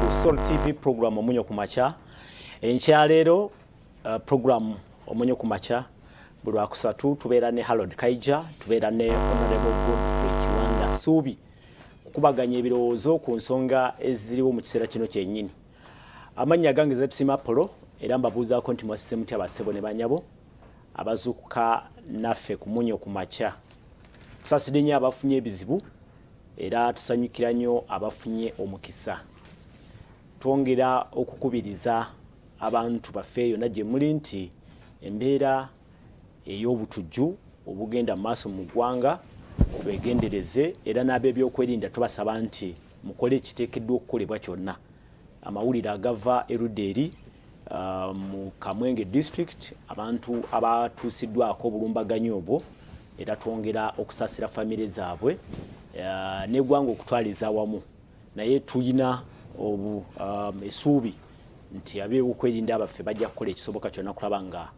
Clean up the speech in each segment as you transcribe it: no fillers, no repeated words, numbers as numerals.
Ku Sol TV, program Omunyo ku Makya. Enkyaleero program Omunyo ku Makya buli lwakusatu tubeera ne Harold Kaija, tubeera ne Honorable Godfrey Kiwanda Suubi kukubaganya ebirowoozo ku nsonga eziriwo mu kiseera kino kyennyini. Amannya gange Zetusima Apollo, era mbabuuzaako nti mwasise mutya bassebo ne banyabo abazuukuka naffe ku Munyo ku Makya? Tusaasidde nnyo abafunye ebizibu era tusanyukira nnyo abafunye omukisa. Twongera okukubiriza abantu baffe yonna gye muli nti embeera ey'obutujju obugenda mu maaso mu ggwanga twegendereze, era n'ab'ebyokwerinda tubasaba nti mukole ekiteekeddwa okukolebwa kyonna. Amawulire agava erudda eri mu Kamwenge district, abantu abatuusiddwako obulumbaganyi obwo, era twongera okusaasira famire zaabwe n'eggwanga okutwaliza awamu. Naye tulina obu essuubi nti ab'ebyokwerinda abaffe bajja kukola ekisoboka kyonna kulaba nga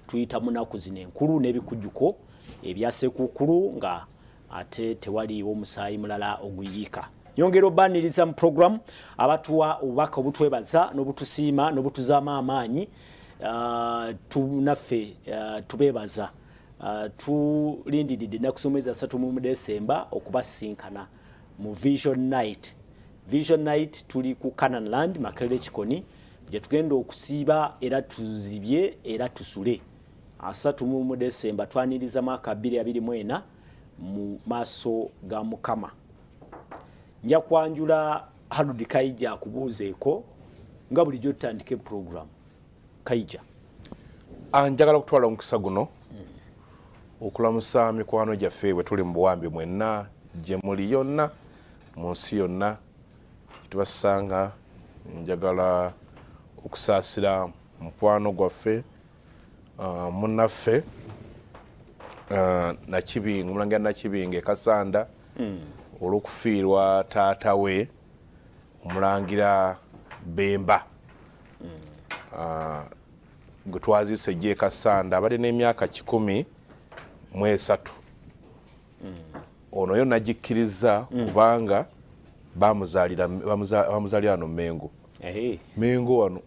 tuyita mu nnaku zino enkulu n'ebikujjuko ebya Sekukkulu nga ate tewaliiwo omusaayi mulala oguyiika. Nyongera obaniriza mu program abatuwa obubaka obutwebaza n'obutusiima n'obutuzaamu amaanyi. Naffe tubeebaza. Tulindiridde ennaku z'omwezi 30 mu Desemba okubasinkana mu Vision Night. Vision Night tuli ku Canaan Land, Makerere Kikoni, gye tugenda okusiiba era tuzibye era tusule. 30 mu Desemba twaniriza mwaka 2024 mu maaso ga Mukama. Nja kwanjula Harold Kaija akubuuzeeko nga bulijjo tutandike program. Kaija. Njagala okutwala omukisa guno okulamusa mikwano gyaffe bwe tuli mu buwambe mwenna gye muli yonna mu nsi yonna tubasanga. Njagala okusaasira mukwano gwaffe, munnaffe Nakibinga, omulangira Nakibinga Ekasanda, olw'okufiirwa taata we omulangira Bemba, gwe twaziise ejja Ekasanda, abadde n'emyaka 103. Ono yo nagikkiriza kubanga bamuzaalira wano Mengo. Mengo wano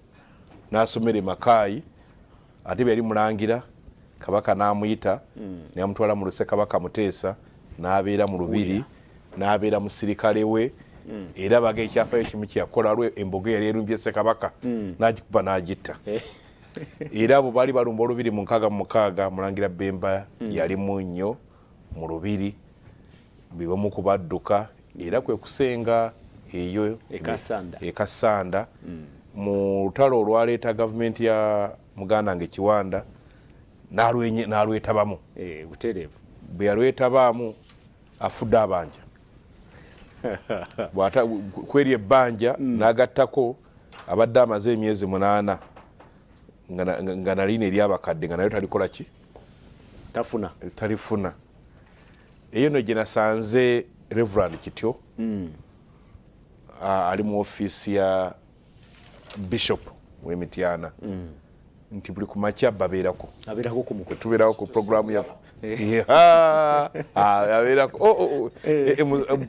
n'asomera e Makaayi, ate bwe yali mulangira Kabaka n'amuyita ne amutwala mu luse Kabaka Muteesa, n'abeera mu lubiri, n'abeera musirikale we. Era baga ekyafayo kimu kyeyakola lwe embogo yali erumbye Ssekabaka, n'agikuba n'agitta. Era abo baali balumba olubiri mu 66, mulangira Bemba yalimu nnyo mu lubiri, bebamu kubadduka era kwe kusenga eyo Ekasanda. Ekasanda mu lutalo olwaleeta gavumenti ya muganda nge Kiwanda, n'alwetabamu. Butereevu. Bwe yalwetabaamu afudde abanja. Kweri ebbanja n'agattako abadde amaze emyezi 8 nga nalina eryabakadde nga nayo talikola ki? Tafuna. Talifuna. Eyo no gye nasanze Reverand Kityo, ali mu ofiisi ya bishop w'Emityana, nti buli ku makya babeerako. Abeerako ku mukutu. Tubeerako ku programu yaffe. Abeerako. Oh,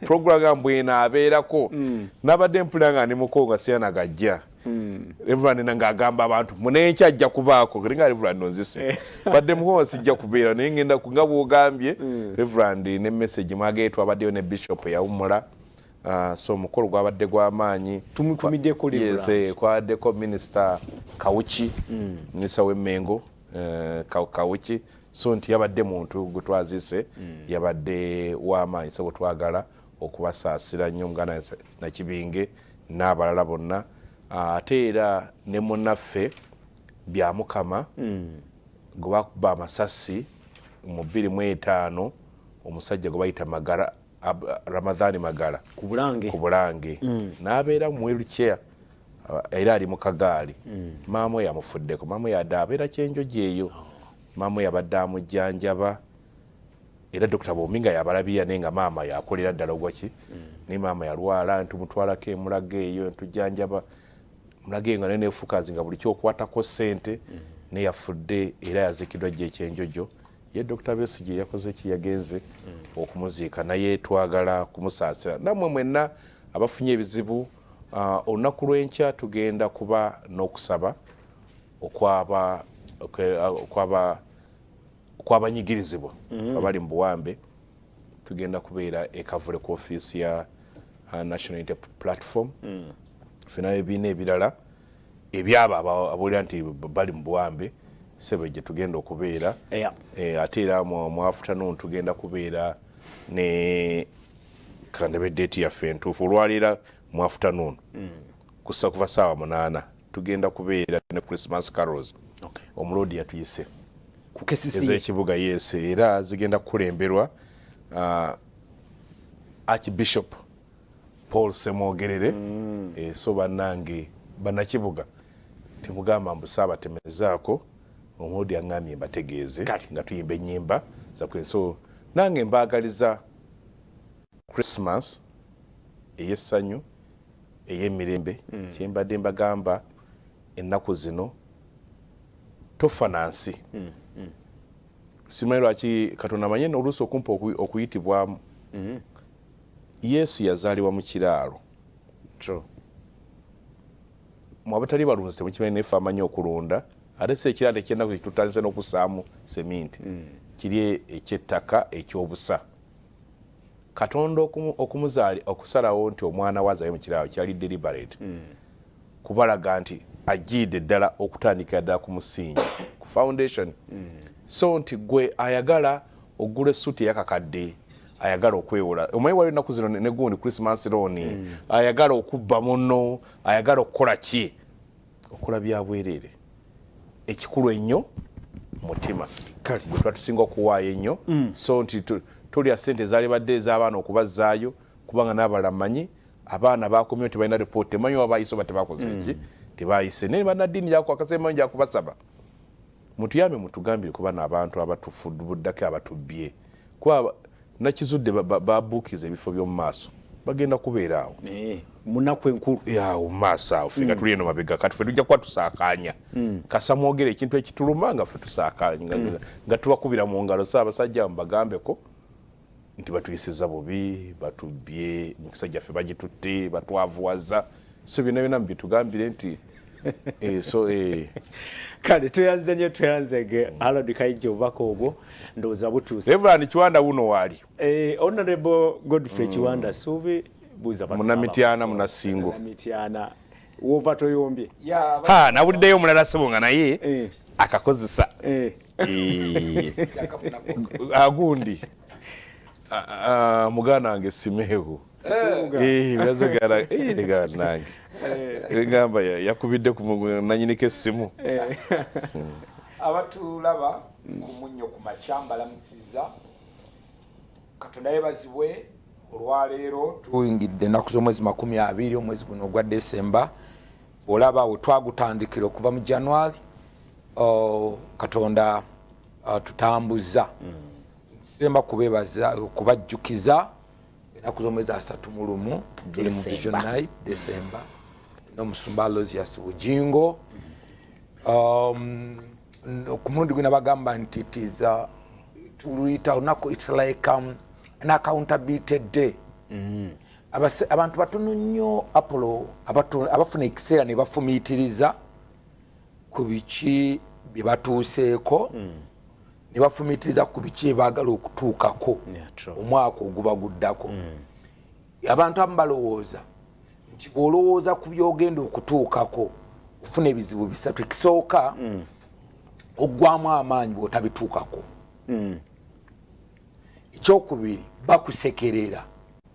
program nga mbwena abeerako. Nabadde mpulira nga ndi muko nga siyana gajja Reverend ng'agamba abantu munenkya ajja kubaako nga Reverend nonzise badde muko sijja kubeera, naye ngenda nga bwogambye Reverend ne message mwageye twabaddeyo ne bishop eyawummula. So omukolo gwabadde gw'amaanyi. Tumutumiddeko. Yes, kwabaddeko Minisita Kawuki, minisita w'Emmengo, Kawuki. So nti yabadde muntu gwe twazise, yabadde w'amaanyi. So bwe twagala okubasaasira nnyo muganda Nakibinge n'abalala bonna. Ate era ne munnaffe Byamukama gwe bakuba amasasi mu 2005, omusajja gwe bayita Magara, Ramadhani Magala. Ku Bulange. Ku Bulange, n'abeera mu wheelchair era ali mu kagaali. Maama we yamufuddeko, maama we yadde abeera Kyenjoji eyo, maama we yabadde amujjanjaba era Dokita Bombi nga yabalabirira, naye nga maama yakolera ddala ogwaki. Naye maama yalwala ntumutwalako emulago eyo ntujjanjaba mulago eyo nga naye nefukazi nga buli kyokwatako ssente. Naye yafudde era yaziikiddwa jjo Ekyenjojo. Ye Dr Besigye yakoze ki? Yagenze okumuziika, naye twagala kumusaasira nammwe mwenna abafunye ebizibu. Olunaku lw'enkya tugenda kuba n'okusaba okwaba okwaba okwabanyigirizibwa abali mu buwambe. Tugenda kubeera e Kavule ku ofiisi ya National Unity Platform, ffena ebibiina ebirala ebyabo abawulira nti bali mu buwambe, sebe gye tugenda okubeera. Ate era mu afternoon tugenda kubeera ne kandebe date yaffe entuufu. Olwaleera mu afternoon kusa kuva saawa 8 tugenda kubeera ne Christmas carols. Omuloodi yatuyise ku KCCA. Ez'ekibuga, yes, era zigenda kukulemberwa Archbishop Paul Semwogerere. So bannange bannakibuga, temugamba mbu saabatemezaako. Omuloodi aŋŋambye mbategeeze nga tuyimba ennyimba zakwe. So nange mbaagaliza Christmas ey'essanyu, ey'emirembe. Kyembadde mbagamba ennaku zino, tofa na nsi. Simanyi lwaki Katonda amanye oluusi okumpa okuyitibwamu. Yesu yazaalibwa mu kiraalo. Mwe abatali balunzi temukimanyi, naye ffe amanyi okulunda, ate si ekiraalo ekyennaku tutandise n'okussaamu seminti, kiri ekyettaka ekyobusa. Katonda okumuzaali, okusalawo nti omwana we azaale mu kiraalo kyali deliberate, kubalaga nti ajiidde ddala okutandikira ddala ku musingi, ku foundation. So nti gwe ayagala ogula essuuti eyakakadde, ayagala okwewola, omanyi waliwo ennaku zino ne gundi Christmas loan, ayagala okubba munno, ayagala okukola ki, okola bya bwereere. Ekikulu ennyo mutima gwe tuba tusinga okuwaayo ennyo. So nti tolya sente ezaalibadde ez'abaana okubazzaayo, kubanga n'abalala mmanyi abaana bakomyewo tebalina ripooti, temanyi oba bayise oba tebakoze ki, tebayise. Naye bannaddiini jakwakasemanyi jakubasaba mutuyambe, mutugambire kuba n'abantu abatufuddako abatubbye, kuba nakizudde babuukiza ebifo by'omu maaso, bagenda kubeera awo. Munaku enkulu. Awo mu maaso awo, ffe nga tuli eno mabega. Kati ffe tujja kuba tusaakaanya kasa mwogere ekintu ekituluma nga ffe tusaakaanya nga tubakubira mu ngalo. Ssaabasajja mubagambeko nti batuyisiza bubi, batubbye, emikisa gyaffe bagitutte, batwavuwaza. So byonna byonna mubitugambire nti so Kale tweyanze nnyo, tweyanzege Harold Kaija, obubaka obwo ndowooza butuuse. Reverend Kiwanda wuno waali. Honorable Godfrey Kiwanda Suubi, buuza. Munamityana, Munasingo. Munamityana, wova toyombye. Ha, nawuliddeyo omulala sebo nga naye akakozesa. Agundi muganda wange Simeewo nange ngamba yakubidde ku nanyiniko essimu. Abatulaba ku Munnyo ku Makya, mbalamusiza. Katonda yebazibwe. Olwaleero tuyingidde ennaku z'omwezi 20, omwezi guno ogwa Desemba. Olaba we twagutandikira okuva mu January, oh, Katonda tutambuza. Semba kubebaza, kubajjukiza ennaku z'omwezi 31 tuli mu Vision Night December n'omusumba Aloysius Bujingo. Ku mulundi gwina bagamba nti it is tuluyita olunaku, it's like an accountability day. Abantu batono nnyo, Apollo, abafuna ekiseera ne bafumiitiriza ku biki bye batuuseeko, ne bafumiitiriza ku biki ebaagala okutuukako omwaka oguba guddako. Abantu abamu balowooza nti bw'olowooza ku byogenda okutuukako ofuna ebizibu bisatu. Ekisooka, oggwamu amaanyi bw'otabituukako. Ekyokubiri, bakusekerera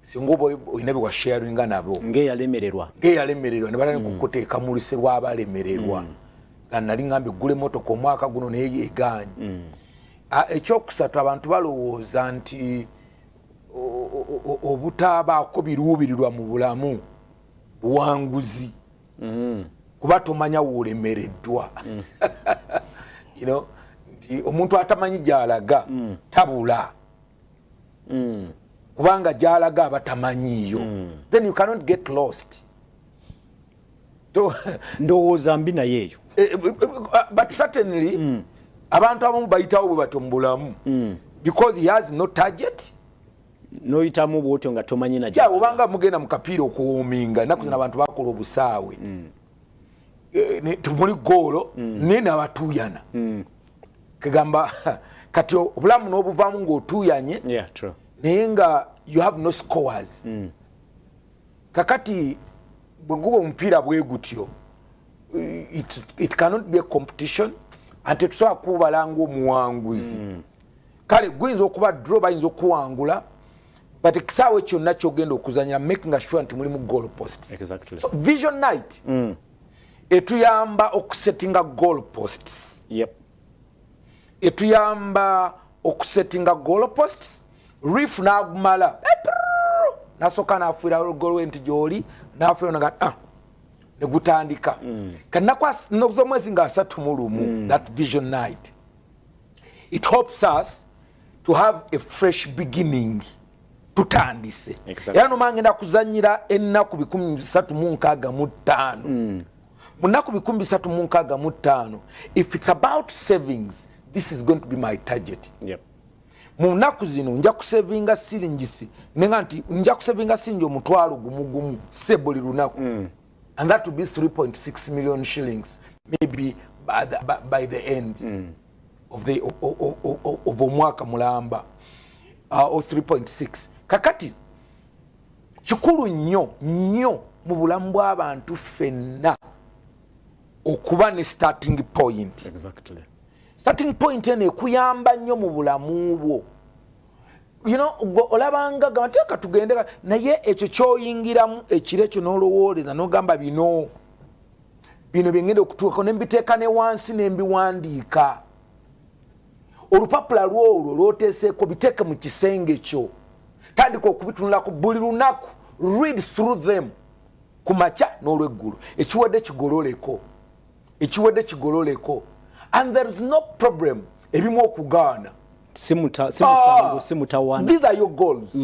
singa oba olina byewasharinga nabo. Ng'eyalemererwa. Ng'eyalemererwa, ne batandika okukuteeka mu luse lw'abalemererwa, nga nali ngambye gula emmotoka omwaka guno naye egaanyi. Ekyokusatu, abantu balowooza nti obutabaako biruubirirwa mu bulamu buwanguzi, kuba tomanya woolemereddwa. Nti omuntu atamanyi gy'alaga tabula, kubanga gy'alaga aba tamanyiiyo. Then you cannot get lost. Ndowooza mbi naye eyo. But certainly abantu abamu bayitawo bwe batyo mu bulamu because he has no target. Noyitamu bwotyo nga tomanyi na Ya, obanga mugenda mu kapiira okuwarminga, ennaku zino abantu bakola obusaawe. Temuli goolo, naye nabatuuyana. Kegamba kati obulamu n'obuvaamu ng'otuuyanye, Yeah, true. naye nga you have no scores. Kakati bwe guba omupiira bwe gutyo, it cannot be a competition, ante tusobola kubala ngaomuwanguzi. Kale guyinza okuba draw, bayinza okuwangula, but ekisaawe kyonna kyogenda okuzanyira, making sure nti mulimu goal posts. So vision night etuyamba okusettinga goal posts. Etuyamba okusettinga goal posts. Ref n'agumala nasooka nafuira gol nti gyoli nafuira naga, ah, negutandika. Kati naku z'omwezi nga 31, that vision night, it helps us to have a fresh beginning. Tutandise. Era nomala ngenda kuzanyira ennaku 365. Mu nnaku 365, if it's about savings, this is going to be my target. Mu nnaku zino nja kusevinga siringisi, nenga nti nja kusevinga siringi 10,000 gumu se buli lunaku, and that will be 3.6 million shillings maybe by the end of omwaka mulamba, or 3.6. Kakati kikulu nnyo nnyo mu bulamu bw'abantu ffenna okuba ne starting point. Starting point eno ekuyamba nnyo mu bulamu bwo. Gwe olabanga gamba teeka tugende, naye ekyo kyoyingiramu ekiro ekyo n'olowooleza n'ogamba, bino bino byengenda okutuukako, nembiteeka ne wansi nembiwandiika. Olupapula lwolwo lwoteeseeko, biteeke mu kisenge kyo, tandika okubitunulako buli lunaku. Read through them ku makya n'olweggulo. Ekiwedde kigololeko, ekiwedde kigololeko, and there is no problem ebimu okugaana. Si musango, si mutawaana. These are your goals.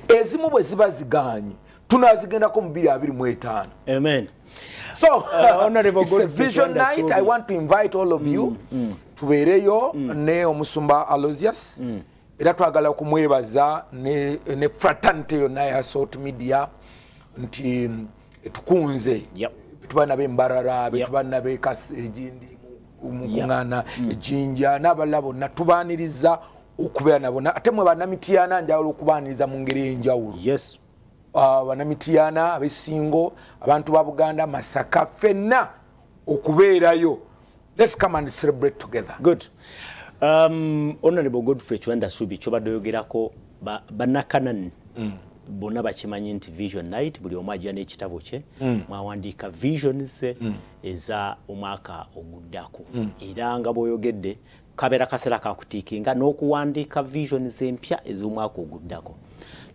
Ezimu bwe ziba ziganye, tunazigendako mu 2025. Amen. So Honorable it's a Godfrey vision Kiwanda night. Suubi. I want to invite all of you tubeereyo ne omusumba Alosius. Era twagala okumwebaza ne fraternity yonna ya Salt Media nti etukunze. Betuba nabo embarara, betuba nabo egindi mukuŋŋaana ejinja n'abalala bonna, tubaaniriza okubeera nabo. Ate mwe Bannamityana, njagala okubaaniriza mu ngeri ey'enjawulo. Bannamityana, abesingo, abantu ba Buganda, Masaka, ffenna okubeerayo. Let's come and celebrate together. Good. Honorable Godfrey Kiwanda Suubi, kyobadde oyogerako, bannakanani bonna bakimanyi nti vision night buli omu ajja n'ekitabo kye, mwawandiika visions eza omwaka oguddako. Era nga bw'oyogedde, kabeera kaseera kakutickinga n'okuwandiika visions empya ez'omwaka oguddako.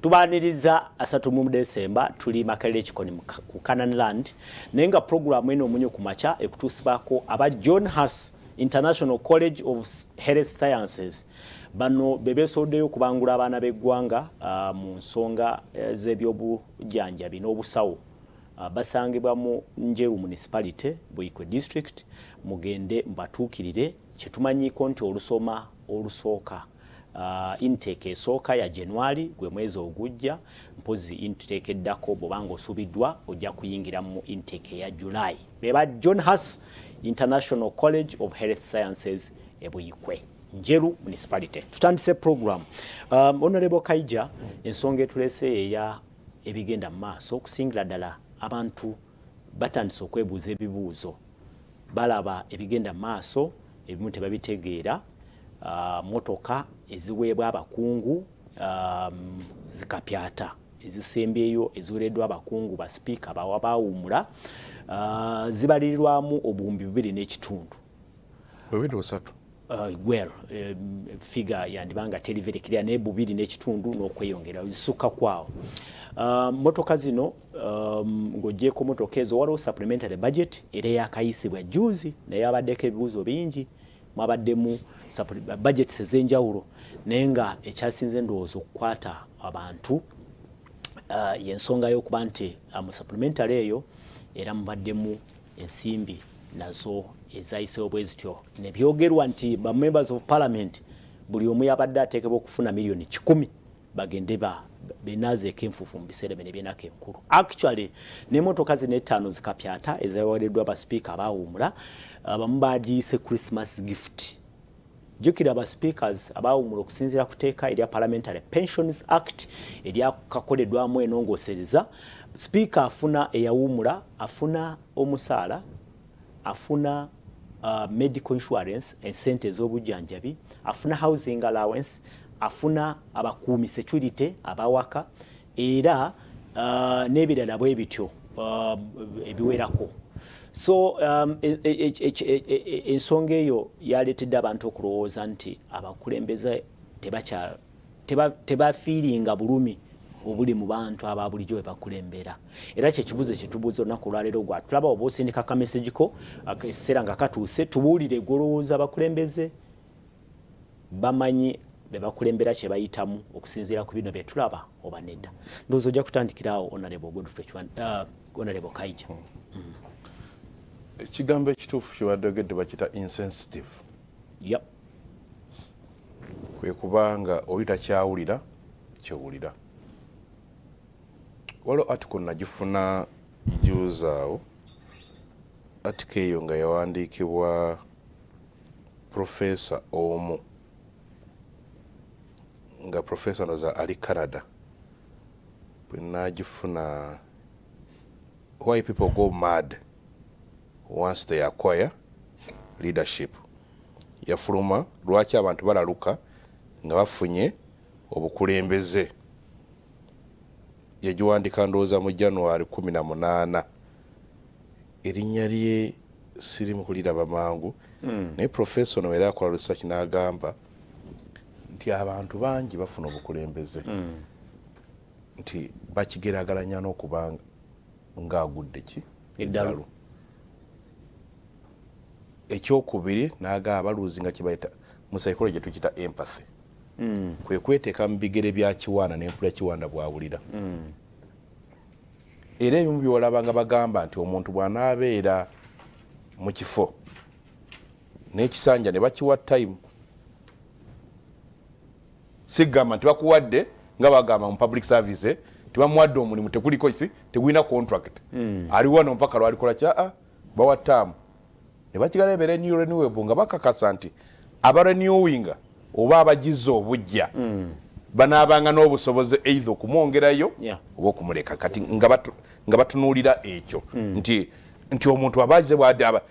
Tubaaniriza 30 Desemba, tuli Makerere Kikoni ku Canaan Land, naye nga puroguramu eno Omunyo ku Makya ekutuusibwako aba John Huss International College of Health Sciences. Bano be beesowoddeyo okubangula abaana b'eggwanga mu nsonga z'ebyobujjanjabi n'obusawo. Basangibwa mu Njeru Municipality, Buikwe District. Mugende mbatuukirire. Kyetumanyiiko nti olusoma olusooka, intake esooka ya January, gwe mwezi ogujja. Mpozi intake eddako, bw'obanga osuubiddwa, ojja kuyingira mu intake eya July. Beba John Huss International College of Health Sciences e Buikwe, Njeru Municipality. Tutandise program. Honorable Kaija, ensonga etulese eya ebigenda mu maaso, okusingira ddala abantu batandise okwebuuza ebibuuzo, balaba ebigenda mu maaso ebimu tebabitegeera. Motoka eziweebwa abakungu, zikapyata ezisembyeyo eziwereddwa abakungu, basipiika bawa bawummula, zibalirirwamu 2,500. Bubiri busatu. Well, figure yandibanga teri very clear, naye 2.5 n'okweyongera zisukka kwawo. Motoka zino, ng'ogyeko motoka ezo, waliwo supplementary budget era eyakayisibwa juzi, naye abaddeko ebibuuzo bingi. Mwabaddemu budgets ez'enjawulo, naye nga ekyasinze ndowooza okukwata abantu yensonga y'okuba nti mu supplementary eyo era mubaddemu ensimbi nazo ezayiseewo bwe zityo, ne byogerwa nti ba members of parliament buli omu yabadde ateekebwa okufuna 100 million. Bagende benaazeeko enfuufu mu biseera bino ebyenaku enkulu. Actually, n'emotoka zino ettaano zikapyata ezaweereddwa abasipiika abaawummula, abamu bagiyise Christmas gift. Jjukira, aba speakers abaawummula, okusinziira ku tteeka erya Parliamentary Pensions Act eryakakoleddwamu enongosereza, sipiika afuna, eyawummula afuna omusaala, afuna medical insurance, esente ez'obujjanjabi, afuna housing allowance, afuna abakuumi, security abawaka, era n'ebirala bwe bityo ebiwerako. So ensonga eyo yaleetedde abantu okulowooza nti abakulembeze tebafiiringa bulumi obuli mu bantu aba bulijjo bwe bakulembera. Era kyekibuuzo kyetubuuza olunaku olwaleero. Gwatulaba oba osindika kamesegi ko, ekiseera nga katuuse, tubuulire gwolowooza abakulembeze bamanyi be bakulembera kye bayitamu okusinziira ku bino bye tulaba oba nedda. Ndowooza ojja kutandikirawo, Honorable Godfrey, Honorable Kaija. Ekigambo ekituufu kyebadde ogedde bakita insensitive. Kwe kubanga oli takyawulira kyewulira. Waliwo article nagifuna juuzaawo, article eyo nga yawandiikibwa professor omu, nga professor ndoza ali Canada. Bwe nagifuna, "Why People Go Mad Once They Acquire Leadership", yafuluma, lwaki abantu balaluka nga bafunye obukulembeze. Yagiwandika ndowooza mu January 18. Erinnya lye siri mu kuliraba mangu, naye professor ono era akola research n'agamba nti abantu bangi bafuna obukulembeze nti bakigerageranya n'okuba ng'agudde ki? Eddalu. Ekyokubiri n'agamba baluzinga kibayita mu psychology tukita empathy, kwe kweteeka mu bigere bya Kiwanda n'empulira Kiwanda bw'awulira. Era ebimu byolaba nga bagamba nti omuntu bw'anaabeera mu kifo n'ekisanja ne bakiwa time, sigamba nti bakuwadde nga bagamba mu public service, tibamuwadde omulimu, teguliko si tegulina contract, ali wano mpaka lwalikola kya bawa term ne bakigala ebeera new renewable, nga bakakasa nti abarenewinga oba abagize obujja banaabanga n'obusobozi either okumwongerayo oba okumuleka. Kati nga batunuulira ekyo nti omuntu aba agize bwadde aba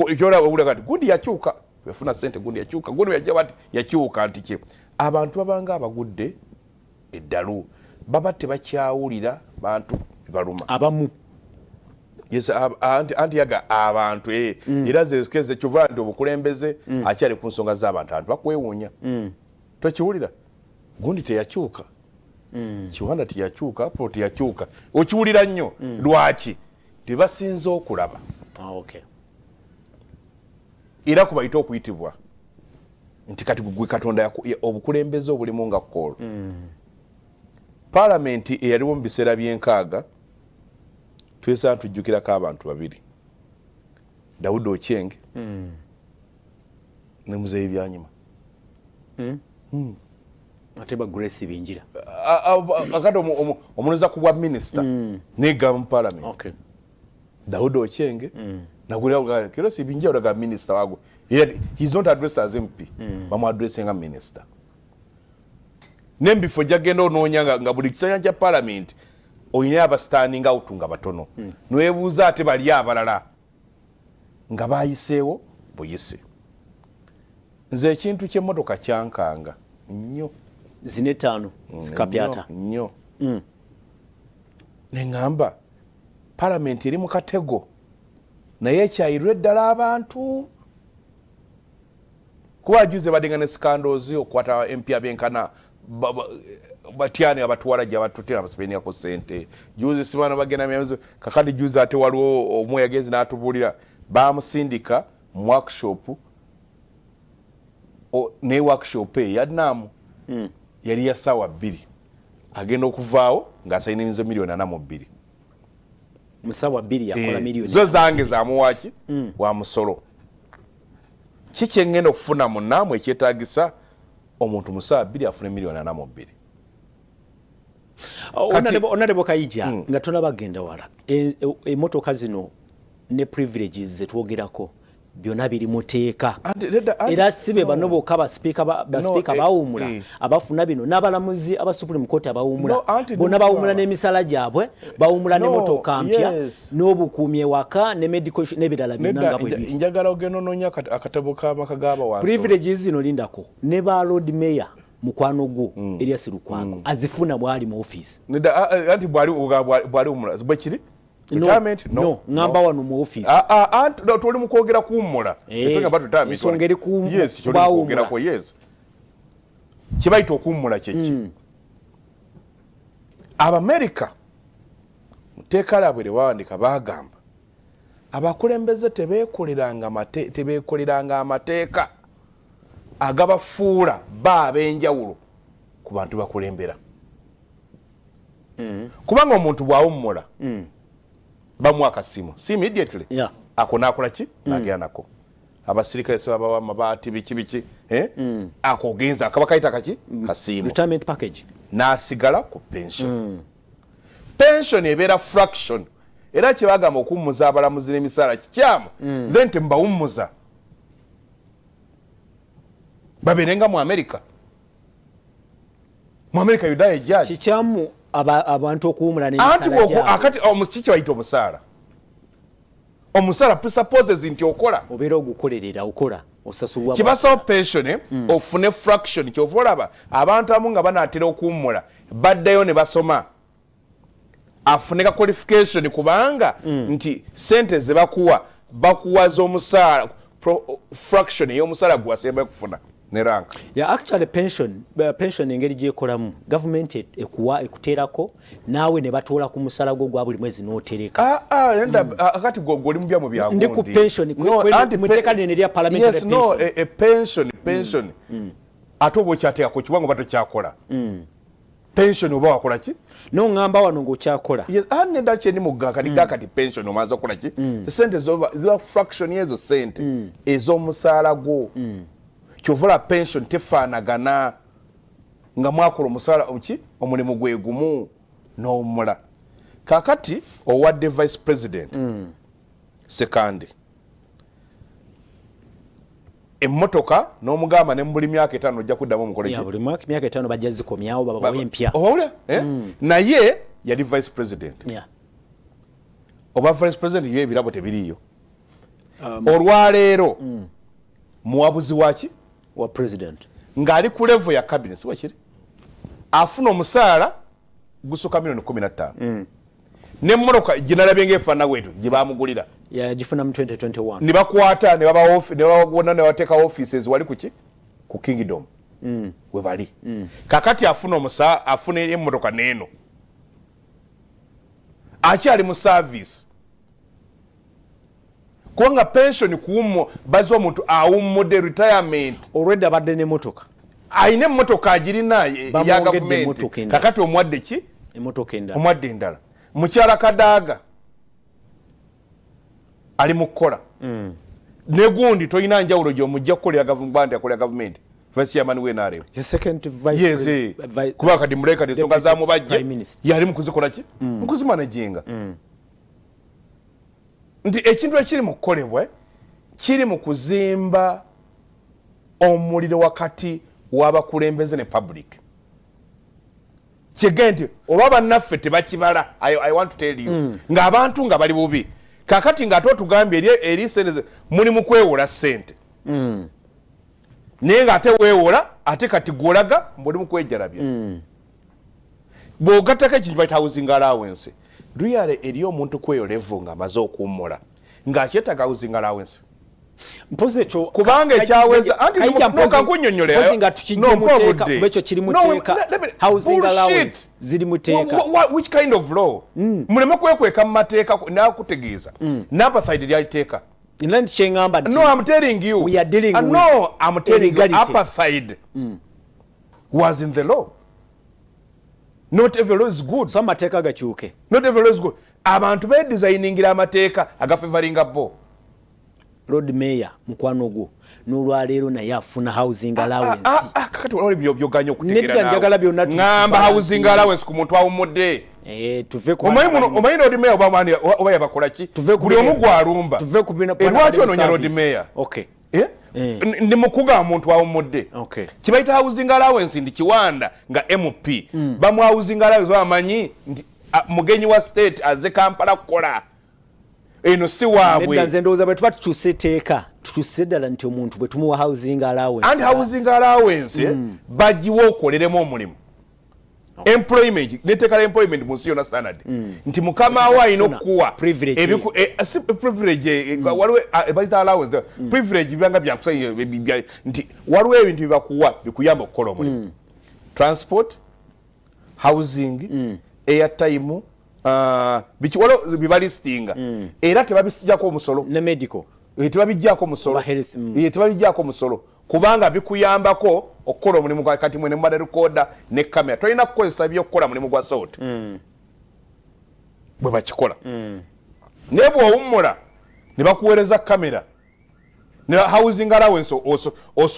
ekyolaba owulira kati gundi yakyuka yafuna sente, gundi yakyuka, gundi yajja bati yakyuka, nti ki abantu babanga abagudde eddalu baba tebakyawulira bantu bibaluma. Abamu. Yes, anti yaga abantu, era zezikeze kyova nti obukulembeze akyali ku nsonga z'abantu, abantu bakwewuunya. Tokiwulira gundi teyakyuka, Kiwanda teyakyuka, po teyakyuka, okiwulira nnyo. Lwaki tebasinze okulaba? Ah, okay. Era kubayite okuyitibwa nti kati gwe Katonda obukulembeze obulimu nga koolo. Paalamenti eyaliwo mu biseera by'enkaaga, twesanga tujjukirako abantu babiri, Dawudi Okyenge ne Muzeeyi Byanyima. Ate ba Grace Bingira. Akati omunoza ku bwa minisita negaba mu paalamenti. Dawudi Okyenge nagulira Bingira olaga minisita wagwe. Era he's not addressed as MP, bamu nga minisita nembifo jagenda onoonya nga buli kisanya kya paalamenti olina aba standing out nga batono, newebuuza ate bali abalala nga bayiseewo buyise. Nze ekintu kyemmotoka kyankanga nnyo. Zina etaano zikapyata. Nnyo, nnyo. Neŋŋamba palamenti eri mu katego, naye ekyayirwa eddala abantu, kuba ajuze baddenga ne scandals okukwata empya benkana batyani abatwala gye abatutera abasipendingako sente. Juzi sibana bagenda myanzo. Kakati juzi ate waliwo omu yagenze n'atubuulira bamusindika mu workshop, ne workshop eyo yadinaamu yali ya ssaawa 2, agenda okuvaawo ng'asayiniriza miliyoni 42. Mu ssaawa 2 yakola miliyoni? Zo zange zamuwaki wa musolo. Ki kyengenda okufuna mu naamu ekyetagisa omuntu mu ssaawa 2 afune miliyoni 42? Honorable Kaija, nga tonabagenda wala, emmotoka zino ne privileges zetwogerako byonna biri mu tteeka. Era si be bano bokka basipiika bawummula abafuna bino, n'abalamuzi aba Supreme Court abawummula bonna bawummula n'emisala gyabwe, bawummula n'emmotoka mpya n'obukuumi ewaka ne medical n'ebirala byonna nga bwe biri. Njagala ogenda onoonya akatabo k'amaka g'abawansi. Privileges zino, lindako, ne ba Lord Mayor mukwano gwo Erias Lukwago azifuna bwali mu office. Anti bwali wummula bwe kiri. Retirement? No, ngamba wano mu office. Tuli mu kwogera kuwummula. Ensonga eri ku bawummula. Yes, kibayita okuwummula kyeki? Abamerika mu tteeka lyabwe lye bawandika bagamba abakulembeze tebeekoleranga amateeka agabafuula ba ab'enjawulo ku bantu bakulembera, kubanga omuntu bw'awummula bamuwa akasimu si immediately, ako nakola ki? Nagenda nako. Abasirikale sebabawa amabaati, biki biki, eh? Ako ogenza akaba kayita kaki? Kasiimo. Retirement package. N'asigala ku pension. Pension ebeera fraction. Era kyebagamba okuwummuza abalamuzi n'emisaala kikyamu. Then temubawummuza, babeerenga mu America. Mu America you die a judge. Kikyamu abantu okuwumula anti n'emisala gyabwe. Akati kiki bayita omusaala? Omusaala presupposes nti okola. Obeera ogukolerera, okola, osasulwa. Kibasawo pension, ofune fraction. Kyova olaba abantu abamu nga banaatera okuwummula baddayo ne basoma afune ka qualification, kubanga nti sente zebakuwa bakuwa z'omusaala, fraction ey'omusaala gwasembayo kufuna ne rank. Yeah, actually pension engeri gyekolamu, gavumenti ekuwa, ekuteerako, naawe ne batoola ku musala gwo gwa buli mwezi n'otereka. Ah, ah, enda akati gwe oli mu byamu bya Ndi ku pension, No, mu tteeka lino erya parliamentary yes, no, pension. E pension ate oba okyateekako kibanga oba tokyakola pension oba wakola ki? No, ŋŋamba wano ng'okyakola. Yes, ah, nedda, kyendi muga kati ga kati pension omanza okukola ki? Sente ziba fraction ezo sente ez'omusaala gwo. Kyova olaba pension tefaanagana nga mwakola omusaala ki omulimu gwe gumu n'owummula. Kakati owadde vice president Sekandi emmotoka n'omugamba ne mu buli myaka 5 ojja kuddamu omukole ki? Buli mwaka myaka 5 bajja zikomyawo babawe empya. Owulira, eh? Naye yali vice president. Oba vice president yo ebirabo tebiriiyo. Olwaleero muwabuzi waki? Wa president. Ng'ali ku level ya cabinet, si bwekiri? Afuna omusaala gusuka miliyoni 15 nemmotoka gye nalabye ng'efaanana bwetyo gye bamugulira. Yagifuna mu 2021. Ne bakwata ne babawa ne babawona ne bateeka offices wali kuki ku Kingdom we bali. Kakati afuna omusa afuna emmotoka neeno akyali mu service, kubanga pension kuwummo bazi omuntu awummudde, retirement. Olwedda abadde n'emmotoka. Ayina emmotoka agirina ya Bamwongedde gavumenti. emmotoka endala. Kakati omuwadde ki? Emmotoka endala. Omuwadde endala. Mukyala Kadaaga ali mu kukola ne gundi, tolina njawulo gyomujja kukolera gavumenti nti akolera gavumenti, vice chairman w'NRM. The second vice Yes. Kuba kati muleka ensonga Deputy zamubajje Prime Minister. Yali mu kuzikola ki? Mu kuzimanaginga. Nti ekintu ekiri mu kukolebwa kiri mu kuzimba omuliro wakati w'abakulembeze ne public. Kyege nti oba bannaffe tebakibala. I want to tell you ng'abantu nga bali bubi kakati ng'ate otugambye eri sente muli mu kwewola ssente, naye ng'ate weewola ate kati gwolaga mbuli mu kwejalabya. Bw'ogattako ekintu bayita housing allowance, really eri omuntu kweyo level ng'amaze okuwummula ng'akyetaaga housing allowance? Mpozi ekyo Kubanga ekyaweza anti Kayija, no, kankunnyonnyole. Mpozi nga tukijje No, mu tteeka, mpa kuba ekyo kiri mu No, tteeka. Housing bullshit. allowance ziri mu tteeka. Which kind of law? Muleme kwekweka mu mateeka. Nakutegeeza n'apartheid lyali tteeka. Nti kyeŋŋamba nti No, I'm telling you. We are dealing with No, I'm telling you, illegality. Apartheid was in the law. Not every law is good. So amateeka gakyuke. Not every law is good. Abantu bedesigningira amateeka agafavoringa bo. Lord Mayor mukwano gwo n'olwaleero naye afuna housing allowance. Kakati waliwo byoganya okutegeera. Nedda, Naawe. Njagala byonna Ŋŋamba housing allowance ku muntu awummudde. Tuve ku Omanyi muno, omanyi Lord Mayor oba oba yabakola ki? Tuve ku Buli omu gwalumba. Tuve ku bino. Lwaki onoonya Lord Mayor? Okay. Eh? Ndi mukuga muntu awummudde. Kibayita housing allowance ndi Kiwanda nga MP. Bamu housing allowance bamanyi nti mugenyi wa state aze Kampala kukola. Eno si waabwe. Nedda, nze ndowooza bwe tuba tukyusa etteeka, tukyuse ddala nti omuntu bwe tumuwa housing allowance. And housing allowance bagiwa okoleremu omulimu. Employment neteeka la employment mu nsi yonna standard nti mukama we alina Funa okukuwa privilege. Si privilege, waliwo bazita allowance privilege bibanga byakusanya nti waliwo ebintu byebakuwa bikuyamba okukola omulimu: transport, housing, airtime, biki, waliwo bibalistinga era tebabisijjako omusolo. Ne medical. Tebabijjako musolo. Oba health. Tebabijjako musolo kubanga bikuyambako okukola omulimu gwa kati mwene mubadde recorder ne kamera tolina kukozesa byokukola mulimu gwa salt bwe bakikola. Naye bw'owummula ne bakuweereza kamera ne housing allowance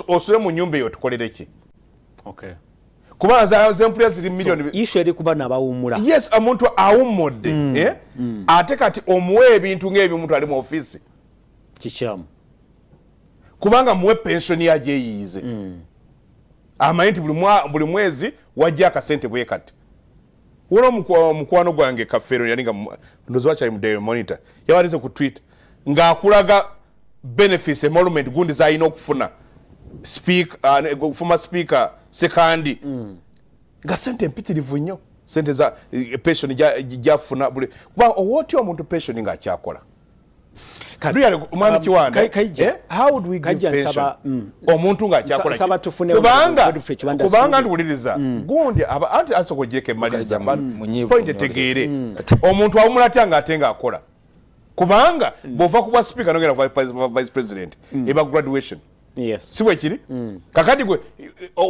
osule mu nyumba eyo tukolere ki? Kubanga zempulira ziri miliyoni. Issue eri kuba nabawummula. Yes, omuntu awummudde, eh? Ate kati omuwa ebintu ng'ebyo omuntu ali mu ofiisi. Kikyamu. Kubanga muwe pension yagyeyiyize, amanyi nti buli mwezi wajja akasente bwe kati. Waliwo omukwano gwange Kafeero, yali nga ndowooza wakyali mu Daily Monitor, yabalize ku Twitter ng'akulaga benefits, emolument gundi zalina okufuna former speaker Sekandi, nga sente empitirivu nnyo, sente za pension gyafuna buli, kuba owootya omuntu pension ng'akyakola. Really, omwami Kiwanda, Kaija. How would we give Kaija, pension omuntu ng'akyakola? Nsaba tufune Kubanga Godfrey Kiwanda kubanga Suubi. Ntiwuliriza gundi anti asooka ogyeko emmaliriza. Kaija, munyiivu Point nnyo. etegeere omuntu awumula atya ng'ate ng'akola, kubanga bw'ova ku bwa speaker nogenda vice president eba graduation. Si bwe kiri? Kakati gwe